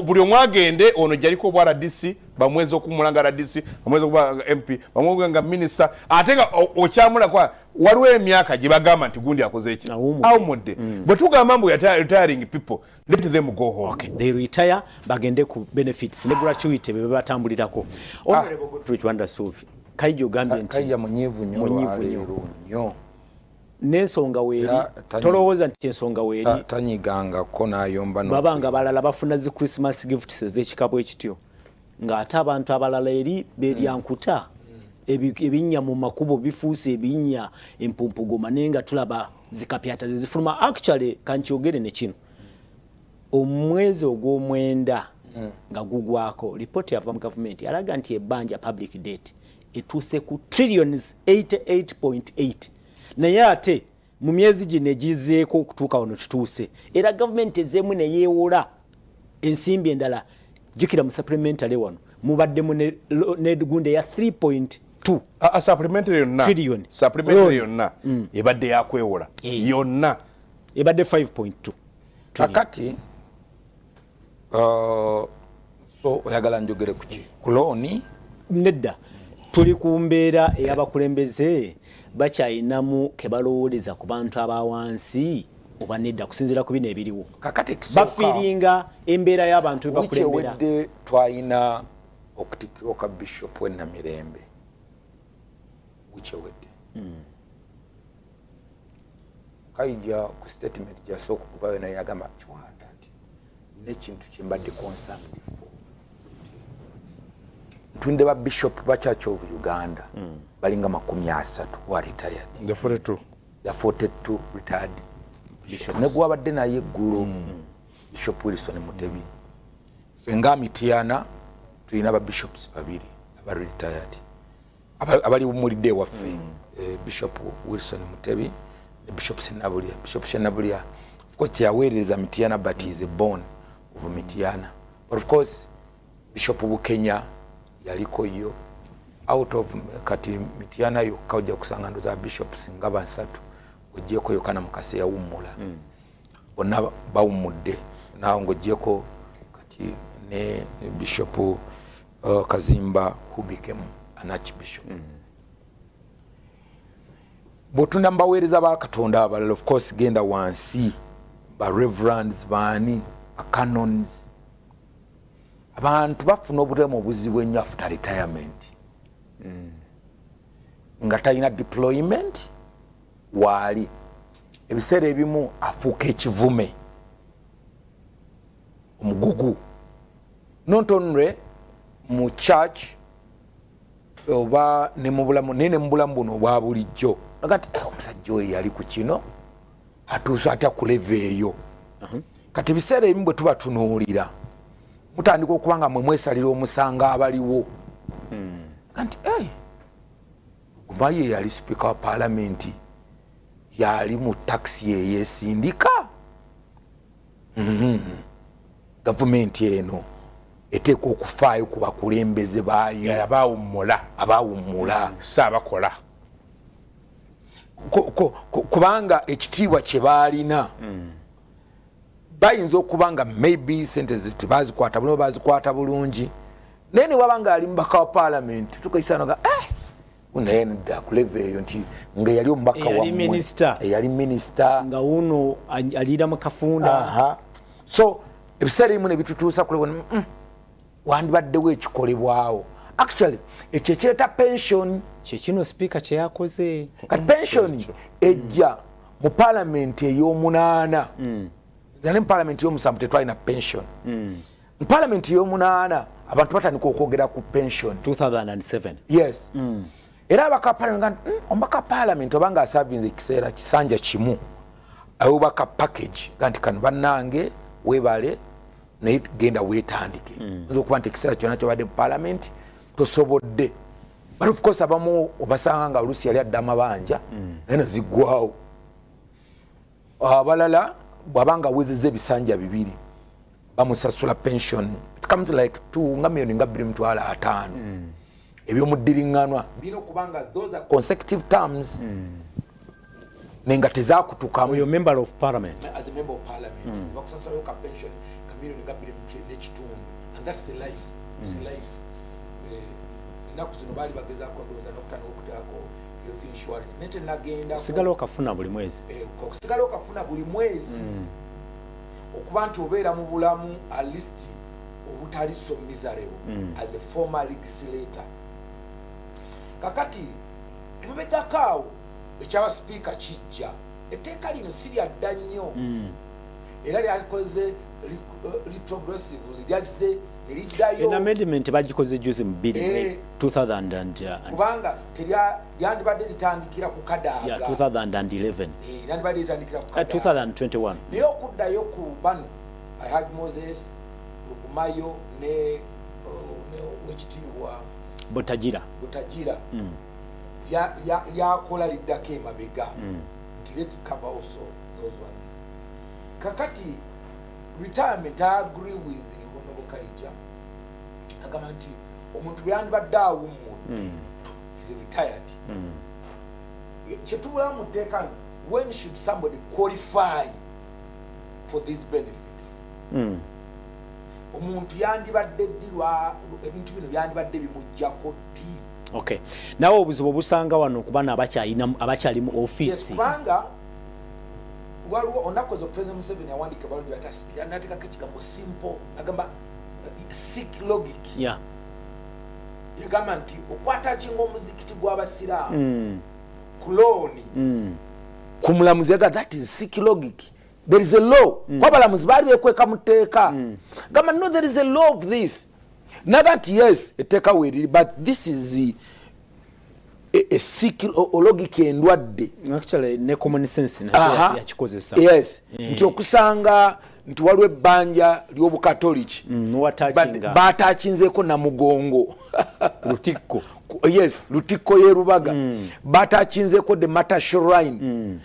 buli omu agende ono gyaliko obwa RDC, bamwezi okumula nga RDC, bamwezi okuba nga MP, bamwezi nga minisita, ate nga okyamula kwa waliwo emyaka gye bagamba nti gundi akoze eki. Awummudde. Awummudde. Bwe tugamba mbu retiring people, let them go home. Okay, they retire bagende ku benefits ne gratuity bye batambulirako. Honorable Godfrey Kiwanda Suubi, Kaija ogambye nti Kaija munyiivu nnyo. Munyiivu nnyo. Olwaleero nnyo. N'ensonga weeri. Tolowooza nti ensonga weeri? Tanyigangako n'ayomba Baba nga balala bafuna zi Christmas gifts ez'ekika bwe kityo, ng'ate abantu abalala eri berya nkuta. Ebinnya mu makubo bifuuse ebinnya empumpugoma, naye nga tulaba zikapyata ze zifuluma. Actually, kankyogere ne kino, omwezi ogw'omwenda nga gugwako, lipooti yava mu gavumenti alaga nti ebbanja, public debt, etuuse ku trillions 88.8, naye ate mu myezi gino egizeeko okutuuka wano tutuuse, era gavumenti ezeemu neyeewola ensimbi endala. Jjukira mu supplementary wano mubaddemu ne gundi eya 3.2 Supplementary yonna Trillion. Supplementary Loan. yonna ebadde yakwewola yonna. Ebadde 5.2. Kakati so oyagala njogere kuki? Ku loan? Nedda, tuli ku mbeera ey'abakulembeze bakyayinamu ke balowooleza ku bantu abawansi oba nedda, kusinziira ku bino ebiriwo. Kakati ekisooka, Bafiiringa embeera y'abantu wiiki bebakulembera. ewedde twalina okutikkirwa kwa bishop w'enamirembe. Wiiki ewedde Kaija ku statement gyasooka okuvayo naye yagamba Kiwanda nti nina ekintu kyembadde concerned for. Ntunde ba bishop ba Church of Uganda balinga 30 wa retired. The 42. The 42 retired bishops, ne gwabadde naye eggulo, Bishop Wilson Mutebi. Ffe nga Mityana tulina ba bishops babiri aba retired abali wumulidde ewaffe, Bishop Wilson Mutebi ne Bishop Senabulya. Bishop Senabulya of course teyaweerereza Mityana, but he is a born of Mityana. But of course Bishop Bukenya yaliko yo. Out of kati Mityana yokka ojja kusanga ndoza bishops nga basatu, ogyeko Yokana Mukasa yawummula. Bonna bawummudde naawe ng'ogyeko kati ne Bishop Kazimba who became an archbishop. Bw'otunda mu baweereza ba Katonda abalala, of course genda wansi, ba reverends, baani, bacanons, abantu bafuna obutemu obuzibu ennyo after retirement nga talina deployment. Waali ebiseera ebimu afuuka ekivume, omugugu, not only mu church oba ne mu bulamu, naye ne mu bulamu buno obwa bulijjo. Aga nti, "Eh, omusajja oyo yali ku kino, atuuse atya ku level eyo?" Kati ebiseera ebimu bwe tuba tunuulira, mutandika okuba nga mwe mwesalira omusango abaliwo. Aga nti, "Eh, Gumaye yali sipiika wa paalamenti, yali mu takisi eyesindika. Gavumenti eno eteekwa okufaayo ku bakulembeze baayo abawummula." Abawummula. Si abakola. Kubanga ekitiibwa kye baalina, bayinza okuba nga maybe sente tebazikwata bulungi, bazikwata bulungi, naye ne waba nga ali mubaka wa paalamenti, tukaisanaga, eh, naye nedda ku level eyo nti nga yali omubaka Eyali wammwe, minister. Eyali minisita. Nga wuno aliira mu kafunda. Aha. So ebiseera ebimu ne bitutuusa ku level, wandibaddewo ekikolebwawo. Actually ekyo ekireeta pension. Kyekino sipiika kyeyakoze. Kati pension ejja mu paalamenti ey'omunaana. Nze ne mu paalamenti ey'omusanvu tetwalina pension. Mu paalamenti ey'omunaana abantu batandika okwogera ku pension. 2007. Yes. Era abaka paalamenti, omubaka paalamenti obanga asavinze ekiseera kisanja kimu, awebaka package ga nti, "Kano bannange weebale, naye genda weetandike." Oyinza okuba nti ekiseera kyonna kyobadde mu paalamenti tosobodde, but of course abamu obasanga nga oluusi yali adde amabanja, naye neziggwawo. Abalala bw'abanga awezezza ebisanja 2, bamusasula pension. It comes like two, nga miliyoni nga 2 mitwalo 50. Ebyomudiriŋŋanwa birina okuba nga those are consecutive terms, naye nga tezakutukamu. Oyo member of parliament. As a member of parliament, bakusasulayo ka pension ka miliyoni nga bbiri n'ekitundu, and that's a life. It's a life. Eh, ennaku zino baali bagezaako, ndowooza, n'okutandika okuteekako health insurance, naye tenagenda. Osigala okafuna buli mwezi. Eh, okusigala okafuna buli mwezi, okuba nti obeera mu bulamu at least obutali so miserable as a former legislator. Kakati emabegako awo ekyaba sipiika kijja, etteeka lino si lyadda nnyo, era lyakoze retrogressive, lyazze ne liddayo. En amendment bagikoze juzi mu 2 Eh. 2000 and, Kubanga lyandibadde litandikira ku Kadaaga. Yeah, 2011. Eh, lyandibadde litandikira ku Kadaaga. 2021. Naye okuddayo ku bano, Haj Moses Rugumayo ne, oh, ne wekitiibwa Butagira. Butagira, lyakola liddako emabega nti let's cover also those ones. Kakati retirement, I agree with Honorable Kaija, agamba nti omuntu bwe yandibadde awummudde, is retired. Kyetubulamu mu tteeka, when should somebody qualify for these benefits? Omuntu yandibadde ddi ebintu bino byandibadde bimugjako ddi? Okay, nawe obuzibu obusanga wano kuba abakyali mu Yes. ofiisi. Kubanga waliwo olunaku ezo President Museveni awandika balungi, natekako ekigambo simple, agamba sick logic. Yagamba nti okwata kinga omuzikiti gw'abasiraamu ku looni ku mulamuzi, yaga that is sick logic. There is a law. Kuba abalamuzi baali bekweka mu tteeka. Gamba, "No, there is a law of this." Naga nti yes, etteeka weeriri, but this is a sick logic, endwadde. Actually ne common sense nakyo yakikozesa. Yes, nti okusanga nti waliwo ebbanja ly'obukatoliki, N'owattachinga. Batakinzeeko Namugongo. Lutikko. Yes, Lutikko y'e Rubaga. Batakinzeeko the Martyrs Shrine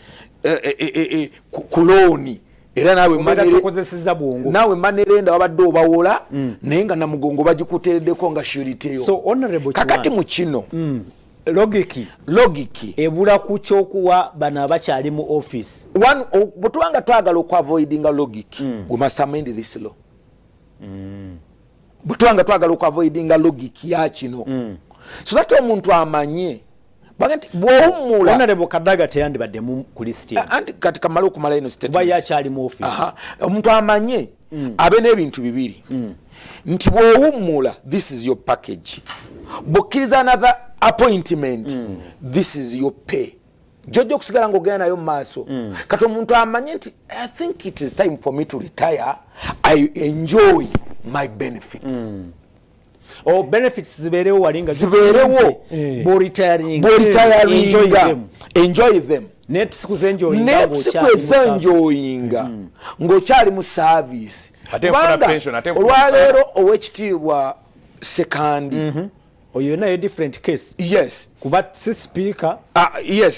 ku looni, era naawe Obeera tokozesezza bwongo. Naawe money lender wabadde obawola, naye nga Namugongo bagikuteereddeko nga surety yo. So, Honorable Kakati Kiwanda. mu kino Logic logic ebula ku kyokuwa bano abakyali mu office. One, bwe tuba nga twagala okuavoidinga logic, we must amend this law. Bwe tuba nga twagala okuavoidinga logic ya kino, so that omuntu amanye Baga nti bw'owummula Honorable Kadaga teyandibadde mu ku list eno. Anti kati kamale okumala eno Kuba statement. ye akyali mu office. Aha. Omuntu amanye abe n'ebintu bibiri nti bw'owummula, this is your package, bw'okkiriza another appointment, this is your pay gyojja okusigala ng'ogenda nayo mu maaso. Kati omuntu amanye nti I think it is time for me to retire, I enjoy my benefits. Oh, benefits zibeerewo wali nga Zibeerewo. Bw'oretiringa, Bw'oretiringa, enjoy them. Enjoy them. Naye sikuzenjoyinga Nesikuzenjoyinga ng'okyali mu service. Ate nfuna Kubanga pension, ate nfuna. Olwaleero Owekitiibwa Sekandi, Oyo naye different case, kuba si speaker,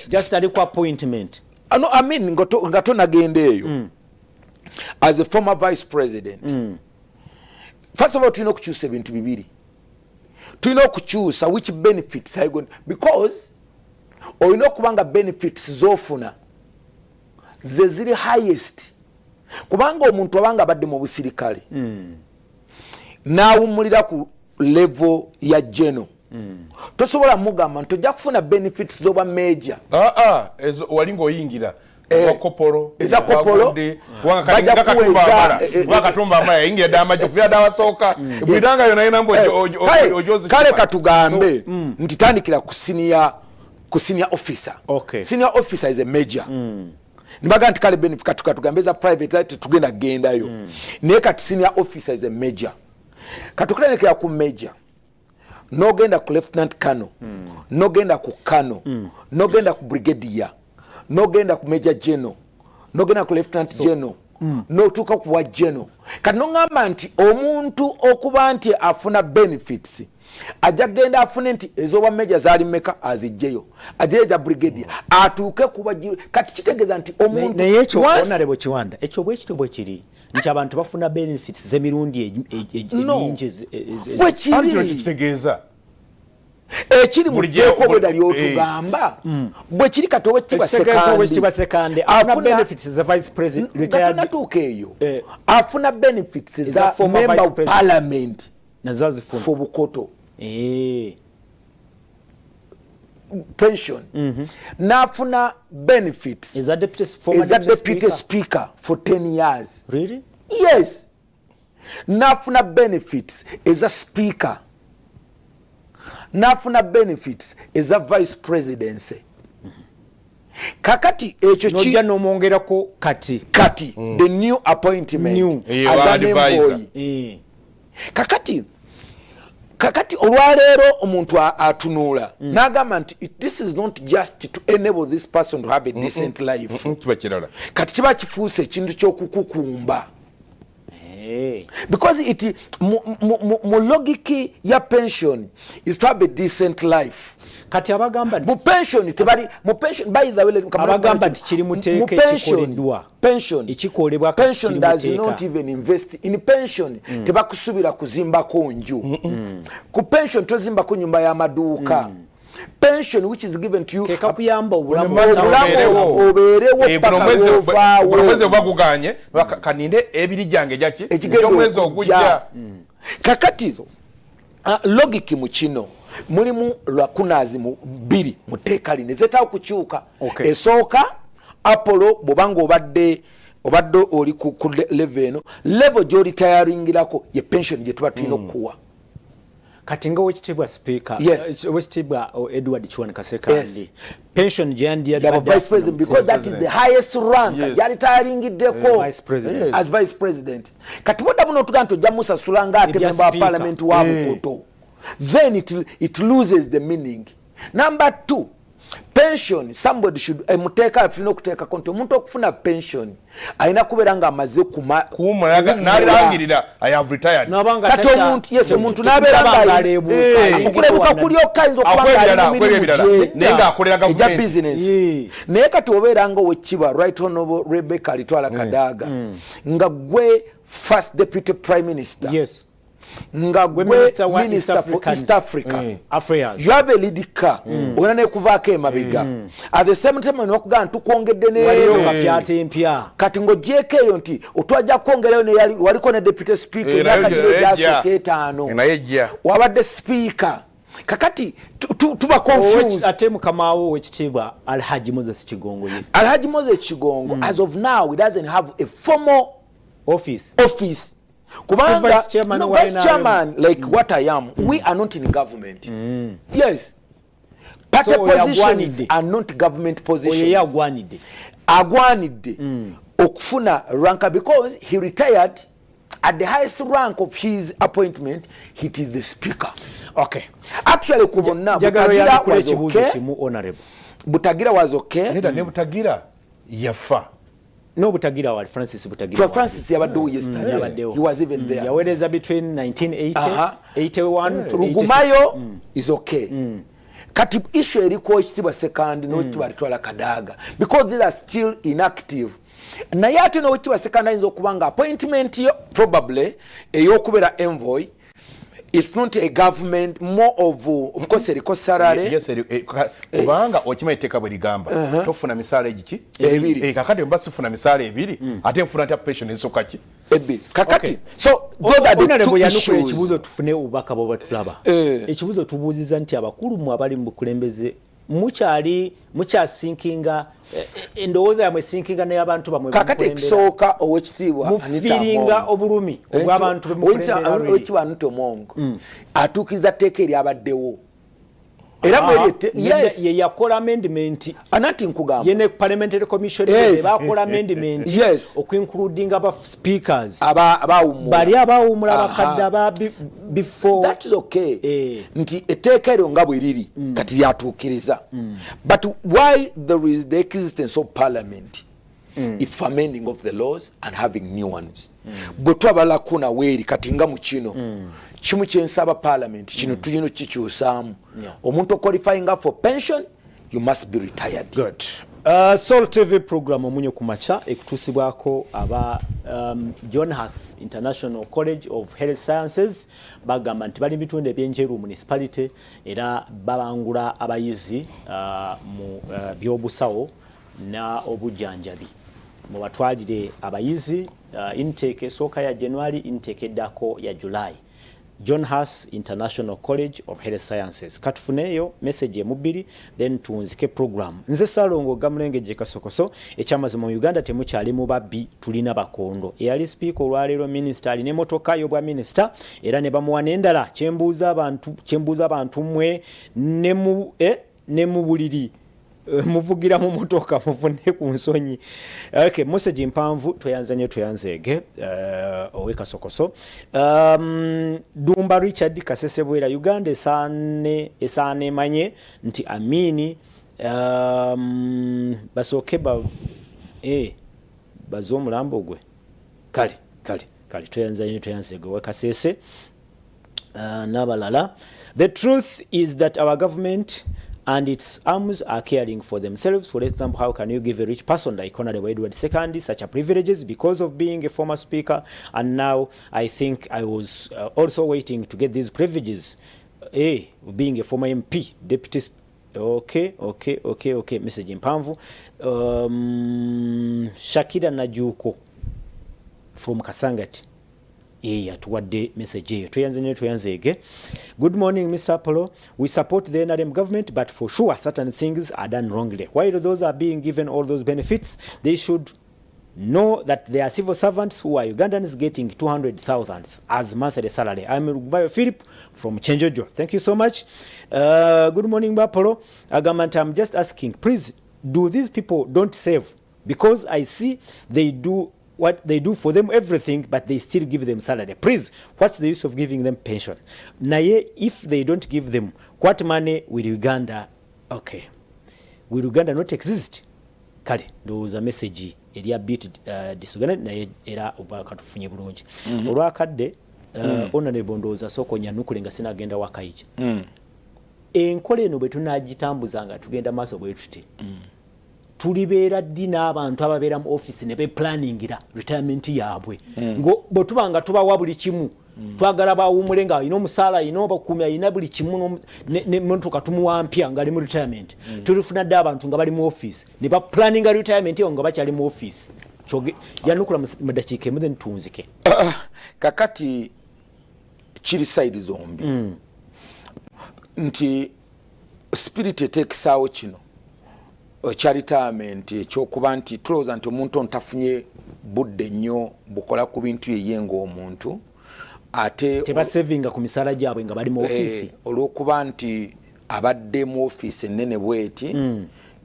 just ali ku appointment. Ah, no, I mean, nga tonagenda eyo, as a former vice president, first of all tulina okukyusa ebintu bibiri. Tulina okukyusa which benefits are you going, because olina okuba nga benefits zofuna ze ziri highest, kubanga omuntu abanga abadde mu busirikale n'awummulira ku level ya general, tosobola mugamba nti ojja kufuna benefits z'obwa major. Ah, ah, ezo wali ng'oyingira Eh, eza kopolo. Eza kopolo, bajja kuweza, Katumba Amala yayingira dda amagye okuviira dda awasooka bwiranga yona yina mbu Kale katugambe nti tandikira ku senior officer. Senior officer is a major. Nibaga nti kale benefit katugambe eza private tetugenda gendayo, naye kati senior officer is a major. Katukutandikira ku major, nogenda ku lieutenant colonel, nogenda ku colonel, nogenda ku brigadier, nogenda ku major general, nogenda ku lieutenant general, notuuka ku bwa general. Kati noŋŋamba nti omuntu okuba nti afuna benefits ajja kgenda afune nti ez'obwa major zaali meka, azijjeyo, ajjeyo eza brigadier, atuuke kuba. Kati kitegeeza nti omuntu Naye ekyo, Honorable Kiwanda, ekyo bwekityo bwe kiri nti abantu bafuna benefits z'emirundi emingi Bwe kiri. Kitegeeza Ekiri mu tteeka obweda lyotugamba bwe kiri. Kati Owekitiibwa Ekitegeeza Owekitiibwa Sekandi afuna benefits za vice president retired Natuuka eyo. Afuna benefits Eza za former member vice of president. parliament Nazo azifuna. For Bukoto pension, n'afuna benefits Eza deputy, former eza deputy deputy speaker. Speaker for 10 years. Really? Yes, n'afuna benefits eza speaker, n'afuna benefits eza vice presidency. Kakati ekyo Nojja n'omwongerako kati Kati the new appointment New. As an Advisor. envoy. Kakati olwaleero omuntu atunuula n'agamba nti this is not just to enable this person to have a decent life. Kiba kirala. Kati kiba kifuuse ekintu ky'okukukumba because it mu logic ya pension is to have a decent life. Kati abagamba nti Mu pension tebali mu pension, by the way, Abagamba nti kiri mu tteeka mu pension- ekikoleddwa. Pension Ekikolebwa kati pension kiri mu does tteeka. not even invest in pension. Tebakusubira kuzimbako nju ku pension, tozimbako nyumba y'amaduuka. Pension which is given to you Kekakuyamba obulamu. Obulamu Obeerewo. obeerewo Guno paka lwovaawo. Guno mwezi oba guganye, kaninde ebiri gyange jaki Ekigenda omwezi okujja. ogujja. Kakati logic mu kino mulimu lacunas mu bbiri mu tteeka lino ezeetaaga kukyuka. Esooka, Apollo, bw'obanga obadde oli ku level eno, level gy'oretiringirako ye pension gye tuba tulina okukuwa. Kati nga Owekitiibwa Speaker, Owekitiibwa Edward Kiwanuka Sekandi, pension gye Yaba vice president, because that is the highest rank gyalitayaringiddeko Vice president. As vice president. Kati boddamu n'otugamba nti ojja musasula nga ate Ebya member wa speaker. parliament wa Bukoto, then it loses the meaning. Number two, pension, somebody should muteeka tulina okuteekako nti omuntu okufuna pension alina kubeera ng'amaze kuma Kuwummula n'alangirira, "I have retired." Nabanga Kati omuntu, yes, omuntu n'abeera nga nga aleebuuka, okulebuka kulyoka ayinza okuba Akola nga ali ebirala, mu akola mirimu ebirala. gye Naye ng'akolera egya gavumenti. business. Naye kati obeera nga Owekitiibwa Right Honorable Rebecca Alitwala Kadaga, nga gwe first deputy prime minister, nga gwe Minister wa East minister for African East Africa Affairs. You have a lead car, olina nekuvaako emabega. At the same time nebakugamba nti tukwongedde Waliyo neeno kapyata empya. Kati ng'ogyeko eyo nti otwajja kwongerayo waliko ne deputy speaker Eh, emyaka nayo giro ejja. egyasooka 5. Naye ejja. Wabadde speaker. Kakati tuba confused. Ate mukama wo owekitiibwa Alhaji Moses Kigongo ye? Alhaji Moses Kigongo, as of now, he doesn't have a formal office. Office, kubanga vice chairman no, wa vice NRM. Chairman, like what I am, we are not in government. Yes, party So oyo positions agwanidde. Are not government positions. Oyo ye agwanidde? Agwanidde okufuna rank because he retired at the highest rank of his appointment. It is the speaker. Actually, ku bonna, Njagala Butagira oyandukula was ekibuuzo okay. kimu, honorable. Butagira was okay. Nedda, ne Butagira yafa. N'obutagira wali, Francis Butagira Fra wali. Francis yabaddewo yesterday. Yabaddewo. He was even there. Yaweereza between 1980 81 to 86. Rugumayo is okay. Kati issue eriko ekitiibwa Sekandi n'owekitiibwa Alitwala Kadaga, because these are still inactive. Naye ate n'owekitiibwa Sekandi ayinza okuba nga appointment yo probably ey'okubeera envoy, it's not a government, more of course eriko salary. Yes, kubanga okimanyi etteeka bwe ligamba, tofuna misaala egiki? Ebiri. Kakati mba sifuna misaala ebiri, ate nfuna ntya pension esooka ki? Ebiri. Kakati so those are the Honorable, two yanukula issues. ekibuuzo tufune obubaka bwe batulaba. Ekibuuzo tubuuziza nti abakulu mu abali mu bukulembeze mukyali mukyasinkinga, endowooza yamwe esinkinga n'abantu bamwe Kakati bemukulembera? Ekisooka, owekitiibwa Anita Mufiiringa Among. obulumi obw'abantu bemukulembera really? Owekitiibwa Anita Among atuukiriza tteeka eryabaddewo era mweri yes. Ye yakola amendment. Anati nkugamba. Ye ne parliamentary commission bakola amendment okuincludinga aba speakers abawummula. Bali abawummula, abakadde aba before. That is okay. Nti etteeka eryo nga bwe riri kati lyatuukiriza, but why there is the existence of parliament? It's for amending of the laws and having new ones. Bwe twaba lacuna weeri kati nga mu kino kimu kyensaba parliament, kino tulina kikyusaamu. Omuntu oqualifyinga for pension, you must be retired. Good. Soul TV program Omunyo ku Makya ekutuusibwako aba John Huss International College of Health Sciences. Bagamba nti bali mu bitundu ebyenjeru municipality era babangula abayizi mu byobusawo na obujjanjabi. Mubatwalire abayizi, intake esooka ya January, intake eddako ya July. John Huss International College of Health Sciences. Katufuneeyo message emubiri, then tuwunzike program. Nze Salongo Gamulengejje Kasokoso. Ekyamazima mu Uganda temukyali mu babbi, tulina bakondo. Eyali speaker olwaleero minisita alina emmotoka y'obwa minisita era ne bamuwa n'endala. Kyembuuza abantu mmwe ne mu buliri muvugira mu motoka, muvune ku nsonyi. Okay, message mpanvu, tweyanza nnyo, tweyanzeege owe Kasokoso. Dumba Richard Kasesebwera, Uganda esaane emanye nti Amini basooke baze omulambo gwe. Kale tweyanza nnyo, tweyanzeege owe Kasese n'abalala. The truth is that our government and its arms are caring for themselves. For example, how can you give a rich person like Honorable Edward Sekandi such a privileges because of being a former speaker? And now I think I was also waiting to get these privileges, being a former MP, deputy. Okay. Message mpanvu. Shakira Najuko from Kasangati. Atuwadde message eyo, tweyanze nnyo, tweyanzeege. Good morning, Mr Apollo. We support the NRM government, but for sure certain things are done wrongly. While those are being given all those benefits, they should know that there are civil servants who are Ugandans getting 200,000 as monthly salary. I'm Rugubayo Philip from Chenjojo. Thank you so much. Good morning, Apollo. Agamba nti I'm just asking, please, do these people don't save? Because I see they do what they do for them everything, but they still give them salary. Please, what's the use of giving them pension? Naye, if they don't give them, what money will Uganda, okay, will Uganda not exist? Kale, ndowooza message eri a bit disorganized, naye era obubaka tufunye bulungi. Olwakadde, honorable, ndowooza sooka onyanukule nga sinagenda wakayija. Enkola eno bwe tunagitambuza nga tugenda maaso bwe tuti, tulibeera ddi n'abantu ababeera mu office ne beplaningira retirement yaabwe? Ngo bwe tuba nga tubawa buli kimu, twagala bawumule nga alina omusaala, alina obakuumi, alina buli kimu, nemotoka tumuwa mpya nga ali mu retirement. Tulifuna ddi abantu nga bali mu office ne baplaninga retirement eyo nga bakyali mu office? Yanukula mu dakiika emu, then tunzike. Kakati kiri side zombi. Nti spirit eteekesaawo kino ekya retirement, ekyokuba nti tulowooza nti omuntu ono tafunye budde nnyo bukola ku bintu yeye ng'omuntu, ate Tebasevinga ku misaala gyabwe nga bali mu ofiisi. Olw'okuba nti abadde mu ofiisi ennene bweti,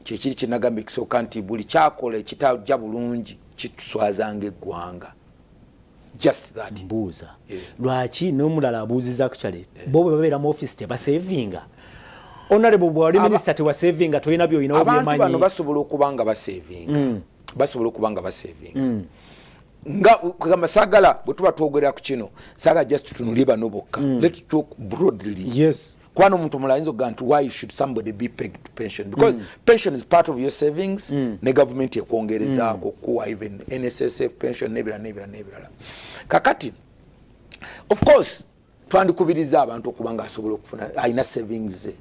kyekiri kyenagamba ekisooka nti buli kyakola ekitajja bulungi kituswazanga eggwanga, just that. Mbuuza, lwaki n'omulala abuuziza actually, bo bwe babeera mu ofiisi tebasevinga? Honorable, bwali minisita tewasevinga? Tolina byolinawo Abantu bano byomanyi? basobola okuba nga basevinga, basobola okuba nga basevinga, nga kugamba saagala bwe tuba twogerera ku kino, saagala just tutunulye bano bokka. Let's talk broadly. Kuba n'omuntu omulala ayinza okugamba nti why should somebody be pegged to pension, because pension is part of your savings, ne gavumenti ekwongerezaako okuwa even NSSF pension n'ebirala n'ebirala n'ebirala. Kakati of course twandikubiriza abantu okuba nga asobola okufuna, alina savings ze,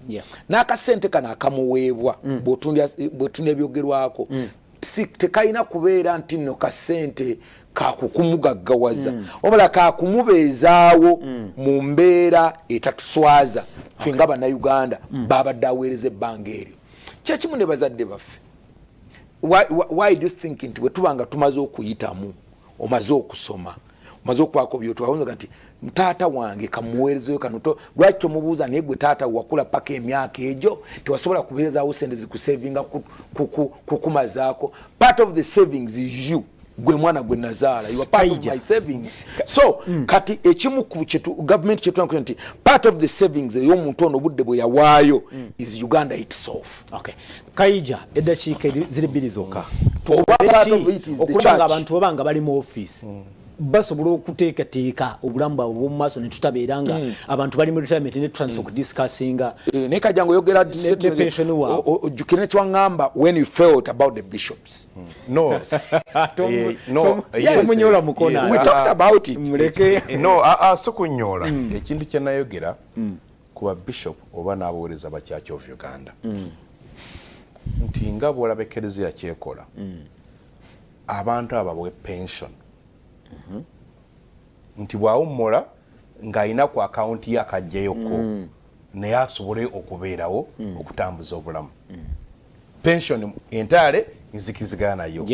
n'akasente kano akamuweebwa, bw'otunda ebyogerwako, si tekalina kubeera nti nno kasente kakukumugaggawaza, wabula kakumubeezaawo mu mbeera etatuswaza ffe nga Bannayuganda babadde aweereza ebbanga eryo. Kyekimu ne bazadde baffe. Why do you think nti bwe tuba nga tumaze okuyitamu, omaze okusoma, omaze okubaako byotwaga nti taata wange kamuweerezeyo kano, lwaki tomubuuza, naye gwe taata wakula paka emyaka egyo tewasobola kubeerezaawo sente zikusavinga kukumazaako? Part of the savings is you, gwe mwana gwe nazaala, you are part of Kaija. my savings. So kati ekimu ku kyetu government kyetuna nti part of the savings ey'omuntu ono obudde bwe yawaayo is Uganda itself. Okay. Kaija, eddakiika ziri 2 zokka. Oba part of it is the Okulaba nga church. abantu baba nga bali mu ofiisi basobola okuteekateeka obulamu bwabwe obw'omu maaso, ne tutabeera nga abantu bali mu retirement ne tutandisa okudiscussinga Naye kajja ngaoyogera ne pension waabwe. Ojjukire ne kyewaŋŋamba when you felt about the bishops. No. No, yes, Tomunyola mukono. yes. We talked about it. Muleke. No, si kunyoola. Ekintu kye nayogera ku ba bishop oba n'abaweereza ba Church of Uganda, nti nga bw'olaba ekereziya kyekola, abantu abo bawe pension, nti bw'awummula ng'alina ku akawunti ye akajjayoko, naye asobole okubeerawo okutambuza obulamu. Pension entaale nzikirizigana nayo.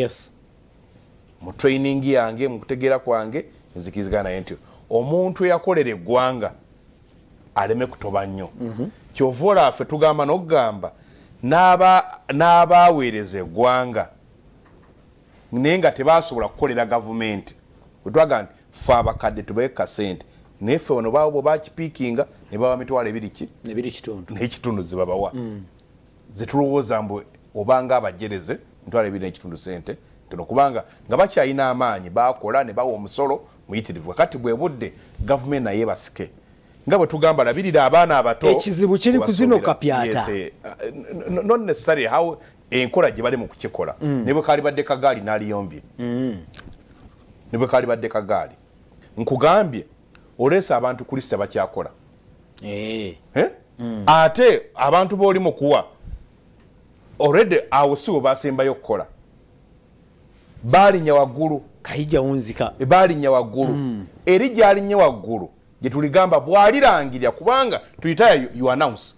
Mu training yange, mu kutegeera kwange, nzikirizigana naye nti omuntu eyakolera eggwanga aleme kutoba nnyo. Kyova olaba ffe tugamba n'okugamba n'abaaweereza eggwanga naye nga tebasobola kukolera gavumenti, wetwaga nti fe abakadde tubae kasente, naye ffe bano baabo bwe bakipiikinga ne bawa 20,000 ki 2.5. N'ekitundu zibabawa, zetulowooza mbu obanga abajereze 25,000 sente ntono, kubanga nga bakyalina amaanyi bakola ne bawa omusolo muyitirivu. Kati bwe budde gavumenti naye basike, nga bwe tugamba labirira abaana abato. Ekizibu kiri ku zino obasuubira. Kapyata. Yes, not necessarily how enkola gye bali mu kukikola. Ne bwe kalibadde kagaali n'aliyombye, ne bwe kalibadde kagaali, nkugambye oleese abantu ku lisita bakyakola. Eh? Ate abantu b'oli mu kuwa already awo si we basembayo okukola, balinnya waggulu. Kayija, wunzika. Balinnya waggulu, eri gyalinnye waggulu gye tuligamba bw'alirangirira, kubanga to retire you announce,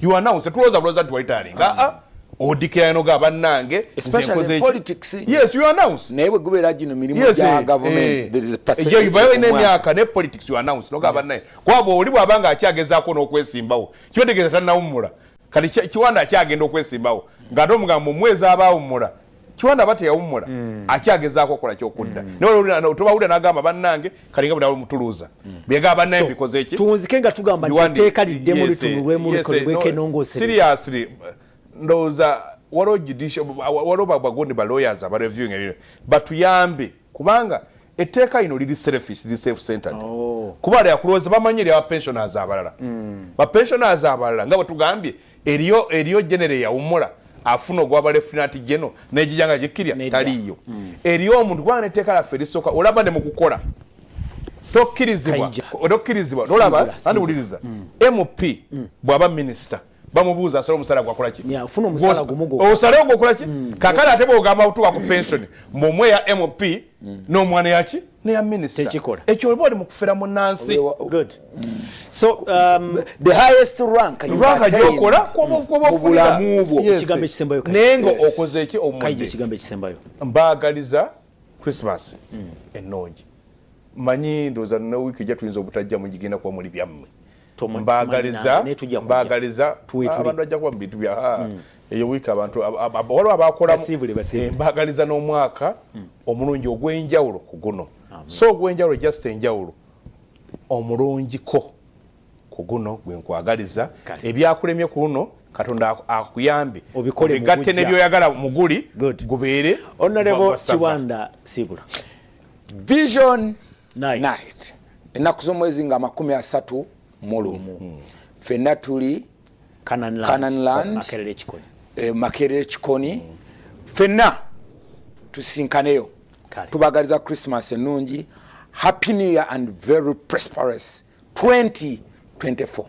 you announce. Tulowooza bulowooza nti waretiringa. Aa, odikirayo noga bannange, nze Especially nkoze in eki." politics. Yes, you announce. Naye bwe gubeera gino mirimu Yes, gya gavumenti, there is a percentage bayo omwaka. N'emyaka ne politics you announce noga bannaye, kuba bw'oli bw'aba nga akyagezaako n'okwesimbawo, kibategeeza tannawummula. Kati Kiwanda akyagenda okwesimbawo, ng'ate omugambo omwezi aba awummula. Kiwanda aba teyawummula, akyagezaako okukola kyokudda, naye tobawulira n'agamba bannange, kali nga bwe mutuluuza byegamba bannaye mbikoze eki. Tuwunzike nga tugamba nti etteeka liddemu litunulwemu, likolebweko ennongoosereza. Seriously, ndowooza waliwo judicial, waliwo bagundi ba lawyers aba reviewing ebyo batuyambe, kubanga etteeka lino liri selfish, liri self centered. Kuba lyakulowooza bamanyi eri aba pensioners abalala, ba pensioners abalala nga bwe tugambye, eriyo general eyawummula afuna ogwa lieutenant general negijja nga gikkirya. Nedda. Taliiyo. Eriyo omuntu, kubanga netteeka laffe erisooka olaba ne mu kukola tokkirizibwa. Kaija. Tokkirizibwa nolaba. Siibula, siibula. Andi wuliriza, MP bw'aba minisita Bamubuuza asale omusala gwakola ki? Yeah, ofuna omusala gumu gwokka. Osale ogwokola ki? Kakale ate bwogamba otuuka ku pension, mbwomwe ya MP n'omwana yaki neya minisita. Tekikola. Ekyo oba oli mu kufera munnansi. Good. So the highest rank you rank attained gyokola kuba mu bulamu bwo. Ekigambo ekisembayo, Kaija. Naye nga okoze ki Kaija, omudde? Ekigambo ekisembayo. Mbaagaliza Christmas ennungi. Manyi ndowooza ne wiiki ejja tuyinza obutajja, mugigenda kuba muli byammwe. Mbaagaliza Naye tujja kujja. Mbaagaliza Tuwe tuli. Abantu bajja kuba mu bintu bya eyo wiiki abantu waliwo abakolamu. Basiibule, basiibule. Mbaagaliza n'omwaka omulungi ogw'enjawulo ku guno, so ogw'enjawulo, just enjawulo omulungiko ku guno gwe nkwagaliza. Kale. Ebyakulemye ku luno, Katonda akuyambe Obikole mu obigatte bujja. N'ebyoyagala muguli Good. gubeere Honorable gwa sava. Kiwanda, siibula. Vision Night. Night, ennaku z'omwezi nga 31, ffenna tuli Canaan Land. Canaan Land. Makerere Ekikoni. Makerere Kikoni, ffenna tusinkaneyo. Kale. Tubagaliza Christmas ennungi, happy new year and very prosperous 2024.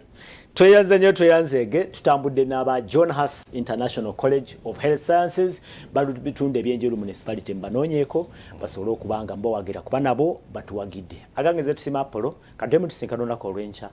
Tweyanze nnyo, tweyanzeege. Tutambudde n'aba John Huss International College of Health Sciences, bali bitundu ebyenjeru municipality. Mbanoonyeeko basobole okuba nga mbawagira, kuba nabo batuwagidde. Agangeze tusima Apollo katutemu tusinkana olunaku olw'enkya.